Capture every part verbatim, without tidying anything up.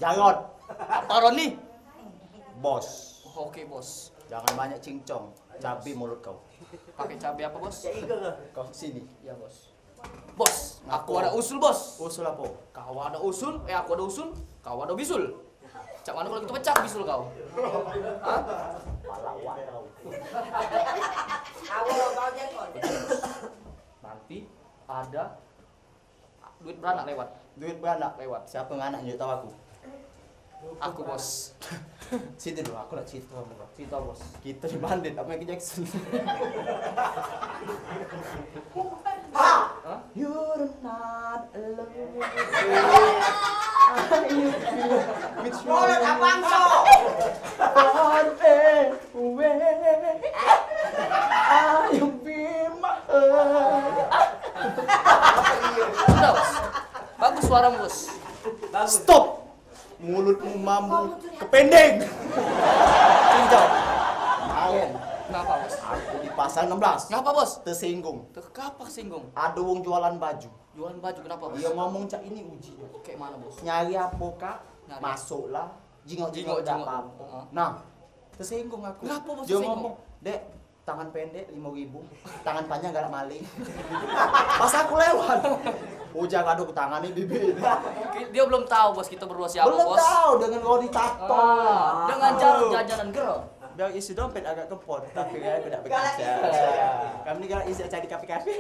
Tarot. Apa Roni? Bos. Oke, Bos. Jangan banyak cincong. Cabe mulut kau. Pakai cabe apa, Bos? Kau sini. Iya, Bos. Bos, aku ada usul, Bos. Usul apa? Kau ada usul, eh, aku ada usul, kau ada bisul. Cak mana kalau kita pecah bisul kau? Hah? Pahlawan. Nanti ada duit beranak lewat. Duit beranak lewat. Siapa nganak njuk tahu aku? Aku, Bos. Sini dulu, aku nak cerita sama kau. Cerita, Bos. Kita di Bandit, apa Michael Jackson? Hah? You're not alone. Are you feel which one? Mulut abang kau. Far away. Are you be my heart? Sudah, Bos. Bagus suaramu, Bos. Bagus. Stop. Mulutmu mambu kepending. Cincau. Kemarin. Kenapa, Bos? Aku di pasar enam belas. Ngapa, Bos? Tersinggung. Te-, apa kesinggung? Ada wong jualan baju. Jualan baju, kenapa, Bos? Dia ngomong cak ini uji. Kayak mana, Bos? Nyari apa, Kak? Nyari. Masuklah. Jingok-jingok dak apa-apa. Heeh. Nah, tersinggung aku. Kenapa, Bos, tersinggung? Dia ngomong, "Dek, tangan pendek lima ribu, tangan panjang galak maling." Pas aku lewat, ujar kado ku tangan ni bibit. Dia belum tahu, Bos, kita berdua siapa, Bos. Belum tahu, dengan Roni Tato. Ah, dengan jarum jajanan gero. Biar isi dompet agak kempot, tapi kan aku dak bekerja. Kami ni galak isi acara di kafe-kafe.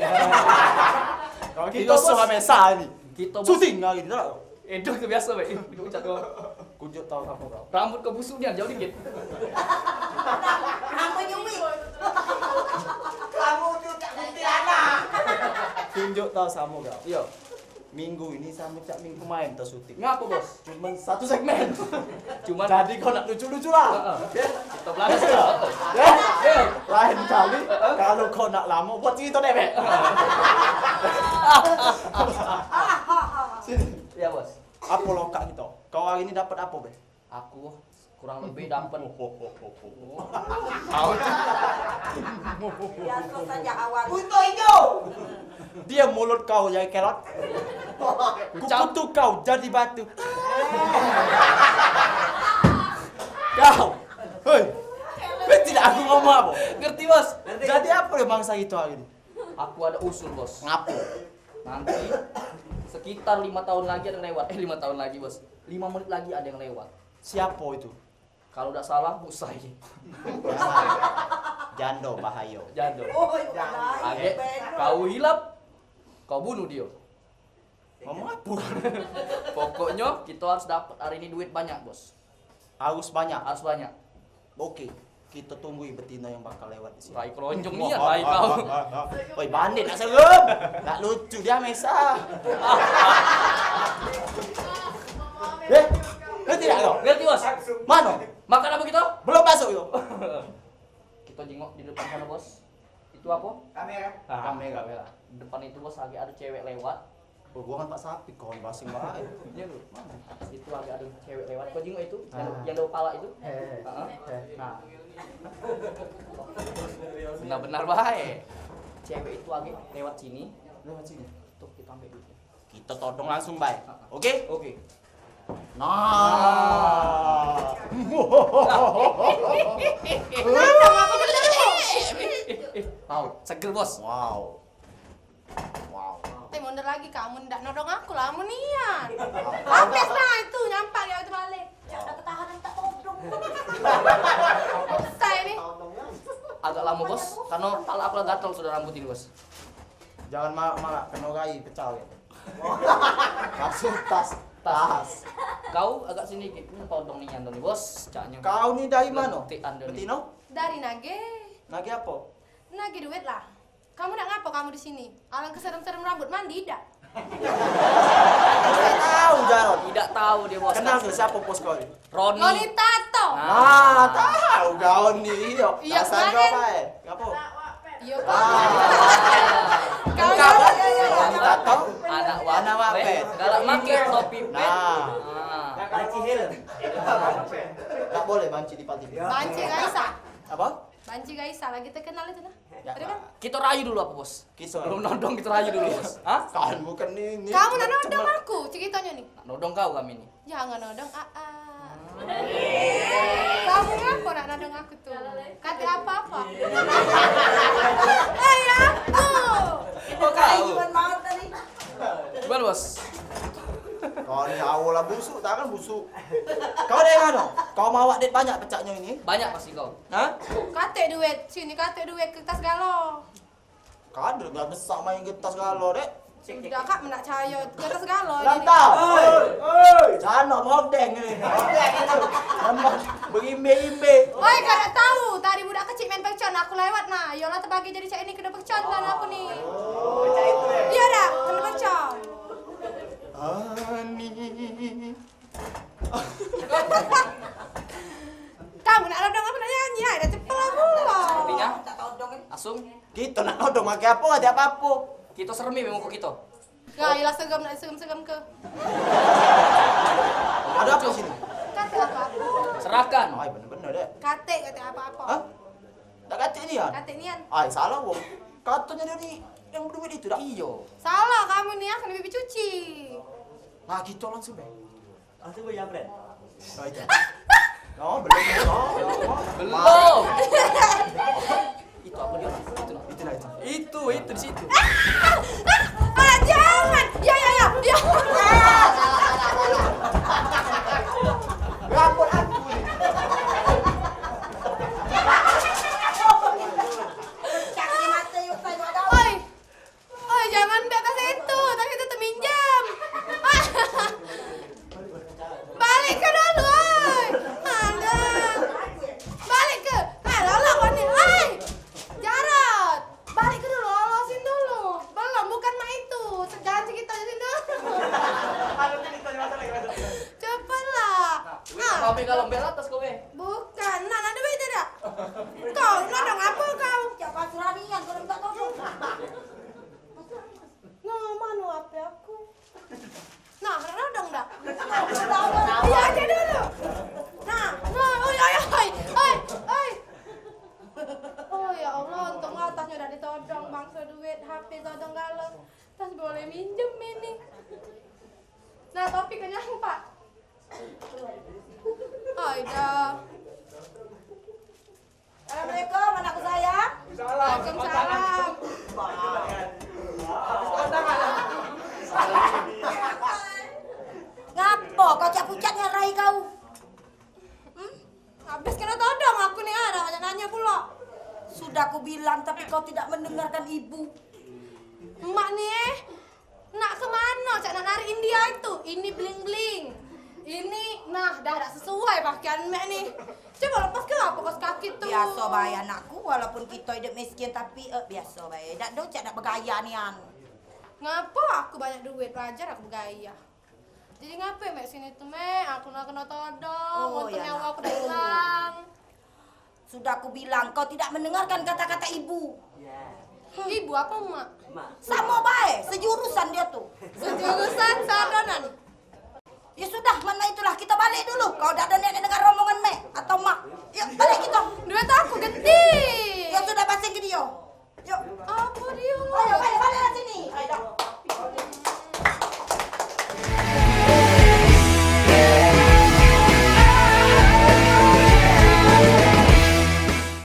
Kalau kita, Bos, sama Mesa ni. Kita, Bos. Syuting hari ni, tak? Eh, dok tu biasa bae. Dok cak tu. Kunjuk tau samo kau. Rambut kau busuk nian, jauh dikit. Rambut nyumi. Kamu tu cak kuntilanak. Kunjuk tau samo kau. Iyo. Minggu ini samo cak minggu kemarin tau syuting. Ngapo, Bos? Cuman satu segmen. Cuman. Jadi kau nak lucu-lucu lah. Heeh. Ya? Kita belakang. Ya? Ya? Lain kali, heeh, kalau kau nak lamo, buat cerita dewek. Sini. Ya, Bos. Apo lokak kito? Kau hari ni dapat apo, Be? Aku kurang lebih dapat. Biasa saja, kawan. Untung hijau. Diam mulut kau, jari kelot. Kukutuk kau jadi batu. Kau. Hei. Ngerti dak aku ngomong apo? Ngerti, Bos. Ngerti. Jadi apo dia mangsa itu hari ni? Aku ada usul, Bos. Ngapo? Nanti sekitar lima tahun lagi ada yang lewat. Eh, lima tahun lagi, Bos. Lima menit lagi ada yang lewat. Siapo itu? Kalau dak salah, Busai. Jando bahayo. Jando. Oh, iya. Agek, kau hilap, kau bunuh dia. Ngomong apo? Pokoknyo, kita harus dapat hari ini duit banyak, Bos. Harus banyak? Harus banyak. Oke, kita tunggui betino yang bakal lewat di sini. Tai keronjong ni ya, tai kau. Woi, bandit nak serem. Nak lucu dia, Mesa. Eh, ngerti tak kau? Ngerti, Bos. Mano? Makan apo kita? Belum masuk itu. Kita jengok di depan sana, Bos. Itu apo? Kamera. Ah, kamera. Depan itu, Bos, lagi ada cewek lewat. Hubungan Pak Sapi, kawan basing bae. Iya, lu. Itu agak ada cewek lewat. Kau jenguk itu, yang, ah, yang ada kepala itu? Eh, heeh. Eh. Nah. Benar-benar bae. Cewek itu agak lewat sini. Lewat sini. Tuh, kita ambil duitnya. Kita todong langsung bae. Heeh. Oke? Oke. Nah. Tahu, seger, Bos. Wow. Wow. Eh, mundur lagi kamu, ndak nodong aku lah, amun nian. Habis nah itu, nyampak dia itu balik. Cak, dak ketahan, tak todong. Saya ini. Agak lama, Bos, karena kepala aku lah gatal sudah rambut ini, Bos. Jangan marah-marah, kena rai pecah ya. Kasih tas, tas. Kau agak sini dikit, ini todong nian tu ni, Bos, caknya. Kau ni dari mano? Betino? Dari Nage. Nage apo? Nage duit lah. Kamu nak ngapo kamu di sini? Alangkah serem-serem rambut, mandi dak? Tidak tahu, Jarot. Tidak tahu dia, Bos. Kenal tu siapa bos kau ni? Roni. Roni Tato. Ah, tahu kau ni, iyo. Iyo, dasar kau bae. Ngapo? Iyo, Pak. Kau bukan, Bos. Roni Tato. Anak Wak Pet. Galak make topi pet. Nah. Ah. Banci helm. Tak boleh banci di pati. Banci Raisa. Apa? Banci Gaisa lagi terkenal itu nah. Ya, terima. Kita rayu dulu apa, Bos? Kita. Belum nodong, kita rayu dulu, Bos. Hah? Kan bukan ini. Kamu nak nodong aku, ceritanya nih. Nak nodong kau kami nih. Jangan nodong, ah, ah. Kamu ngapa nak nodong aku tuh? Kata apa-apa. Eh, ya, aku. Oh, kau. Gimana, Bos? Kau ni awal lah busuk, tangan busuk. Kau dari mana? Kau mawak duit banyak pecaknya ini? Banyak pasti kau. Hah? Katek duit, sini katek duit kertas galo. Kau ada nggak besar main kertas galo, Dek? Sudah, Kak, nak cahaya kertas galo ini. Lantau. Oi, oi. Sana modeng ni. Modeng itu. Tambah berimbe-imbe. Oi, kau tak tahu, tadi budak kecil main percon, aku lewat nah. Yolah terbagi jadi cak ini kena percon tanah aku ni. Iya dah, kena percon. Ani. Kamu nak nodong apa nak nyanyi? Ai, dah cepet lah pulang. Artinya? Langsung. Kita nak nodong pakai apa? Ada apa-apa. Kita seremi muka kita. Nah, ilah serem, nak serem-serem ke? Ada apa sini? Kata apa-apa. Serahkan. Ai, bener-bener deh. Kate, kata apa-apa. Hah? Tak kate nian? Kate nian. Ai, salah wong. Katanya dia ni yang berduit itu dah. Iyo. Salah kamu ni, aku lebih cuci. Nah, kita langsung deh. Langsung gue nyamperin. Oh, itu. Oh, belum, belum. Belum. Itu apa dia? Itu lah. Itu lah, itu. Itu, itu di situ. Ah, jangan. Ya, ya, ya. Ya. Rapor aku ni. Oi. Oi, jangan dak tas itu, tas itu teminjam. Balik ke dulu, oi. Alah. Balik ke. Alah, lawan ni. Oi. Jarot. Balik ke dulu, lolosin dulu. Belum, bukan mak itu. Jangan segitu aja sini. Cepatlah. Nah, kami kalau bela tas kowe. Bukan. Nah, nah, duit dak? Kau nodong apa kau? Siapa suranian kau minta tolong? Nah, mana H P aku? Nah, nak nodong dah. Iya aja dulu. Nah, nah, oi, oi, oi, oi, oi. Oh ya Allah, untung atasnya udah ditodong, bangsa duit, H P todong galo. Tas boleh minjem ini. Nah, topi kenyang, Pak. Ai dah. Assalamualaikum, anakku sayang. Waalaikumsalam. Ngapo kau cak pucat ngarai kau? Hmm? Habis kena todong aku ni, ah, dah banyak nanya pula. Sudah ku bilang, tapi kau tidak mendengarkan ibu. Emak ni, eh, nak ke mano, cak nak narik India itu? Ini bling-bling. Ini, nah, dah dak sesuai pakaian mek ni. Coba lepas ke apa kos kaki tu? Biaso bae anakku, walaupun kito hidup miskin, tapi, eh, biaso bae. Dak do cak nak begaya nian. Ngapo aku banyak duit, wajar aku begaya. Jadi ngapo mek sini tu, mek? Aku nak kena todong, oh, untung ya, nyawa aku dah hilang. Sudah ku bilang, kau tidak mendengarkan kata-kata ibu. Ya. Ibu apa emak? Emak. Samo bae, sejurusan dia tu. Sejurusan, seadonan. Ya sudah, mana itulah, kita balik dulu. Kau dak ada niat dengar rombongan mek atau mak. Yuk, balik kita. Duit aku genti.